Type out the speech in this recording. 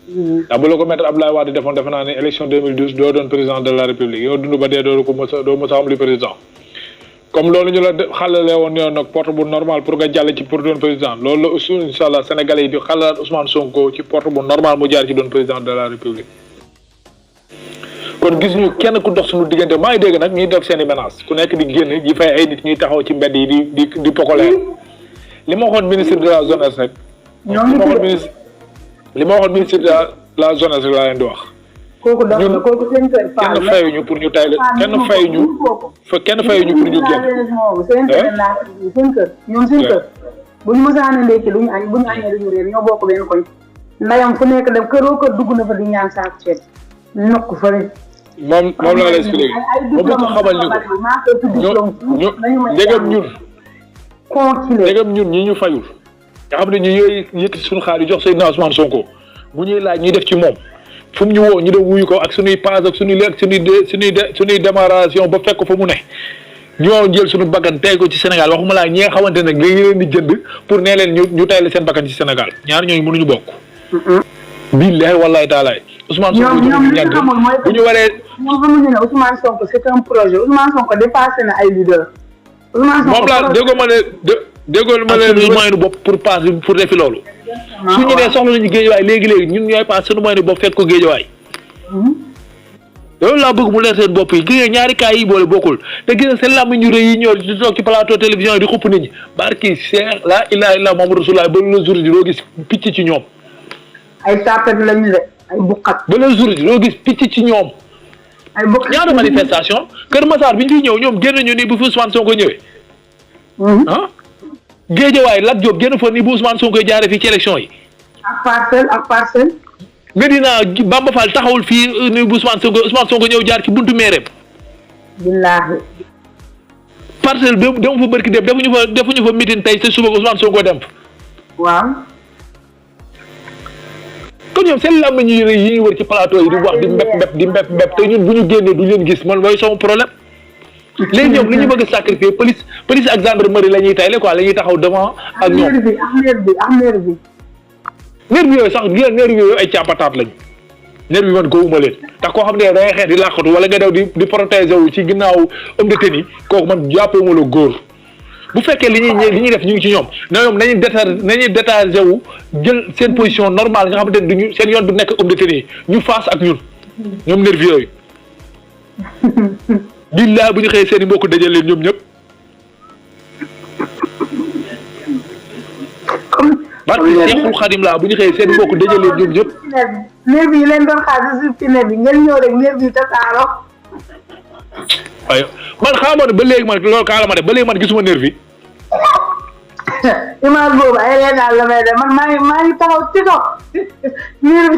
ndax bu la ko maître Abdoulaye Wade defoon defe naa ne élection 2012 doo doon président de la république yow dund ba dee doo mos a am li président comme loolu ñu la xalalee woon yoon nag porte bu normal pour nga jàll ci pour doon président loolu la aussi incha allah sénégalais yi di xalaat Ousmane Sonko ci porte bu normal mu jaar ci doon président de la république. kon gis ñu kenn ku dox suñu diggante maa ngi dégg nag ñuy def seen i menaces ku nekk di génn di fay ay nit ñuy taxaw ci mbedd yi di pokolee li ma waxoon ministre de la jeunesse rek. li ma waxoon ministre de la jeunesse rek laa leen di wax. kooku dox na kooku seen kër Fall kenn fayuñu pour ñu tay kenn fayuñu pour ñu génn. seen kër ñoom seen kër bu ñu mosaan ndekki duñu añ bu ñu añee duñu réer ñoo bokk benn koñ ndayam fu nekk dem këroo kër dugg na fa di ñaan saako ceeb nokk fa rek. moom laa lay expliqué ba bëgg xamal ñu ko ndegam ñun ñi ñu fayul nga xam ne ñu yooyu yëkkati suñu xaalis jox Seydina Ousmane Sonko bu ñuy laaj ñuy def ci moom fu mu ñu woo ñu dem wuyu ko ak suñuy page ak suñuy lekk suñuy démarration ba fekk fa mu ne ñoo jël suñu bakkan tey ko ci Sénégal waxuma laa ñi nga xamante ne léegi leen di jënd pour nee leen ñu tayal seen bakkan ci Sénégal ñaar ñooñu mënuñu bokk. billahi wallahi taalaay Ousmane Sonko bu ñu waree. ñoom xamuñu ne Ousmane Sonko c'est un projet Ousmane Sonko dépassé na ay leader. Ousmane Sonko moom laa déggoo ma leen moyen bopp pour passe pour defi loolu. suñu nee soxla nañu géejawaay léegi ñun ñooy passe suñu moyen bopp fekk ko géejawaay. loolu laa bëgg mu leer seen bopp yi gis nga ñaari cas yi boole bokkul te gis nga seen làmb ñu rëy yi ñëw di toog ci plateau télévision yi di xupp nit ñi barki Cheikh la ilaha illa Muhammadu Rasulullah ba le jour ji doo gis picc ci ñoom. ay tapet lañu de ay buqat. ba le jour ji doo gis picc ci ñoom. ay buqat ñaata manifestation Kër Massar bi ñu fiy ñëw ñoom génn ñu ni bu fi Ousmane Sonko ñëwee. ah Géejawaay Lat Diop génn fa ni bu Ousmane Sonko jaaree fii ci élection yi. ak parcelle. Medina Bamba Fall taxawul fii ni bu Ousmane Sonko ñëw jaar ci buntu meereem. billaahi. parcelle bi dem fa barki dem defuñu fa meeting tey te suba Ousmane Sonko dem fa. waaw. kon ñoom seen làmb ñuy rëy yi ñu wër ci plateau yi di wax di mbépp te ñun bu ñu génnee du leen gis man mooy sama problème. léegi ñoom li ñu bëgg a sacrifier police ak gendarmerie la ñuy tayle quoi la ñuy taxaw devant ak ñoom. nervi yooyu sax nervi yooyu ay càppataat lañu. nervi man gëwuma leen tax koo xam ne da ngay xeex di làqatu wala nga daw di protéger wu ci ginnaaw homme de tenue kooku man jàppewuma la góor. bu fekkee li ñuy def ñu ngi ci ñoom nañuy détaché wu jël seen position normale nga xamante ne duñu seen yoon du nekk homme de tenue ñu face ak ñun ñoom nervi yooyu. billaay bu ñu xëyee seen i mbokk dajal leen ñoom ñëpp. barke Seexul Xadim laa bu ñu xëyee seen i mbokk dajal leen ñoom ñëpp. nervi yi leen doon xaar si suuf ci nervi ngeen ñëw rek nervi yi tasaaroo. waaye man xamoon ne ba léegi man loolu kaa la ma def ba léegi man gisuma nervi. image boobu ay leen daal la may def man maa ngi taxaw ci kaw nervi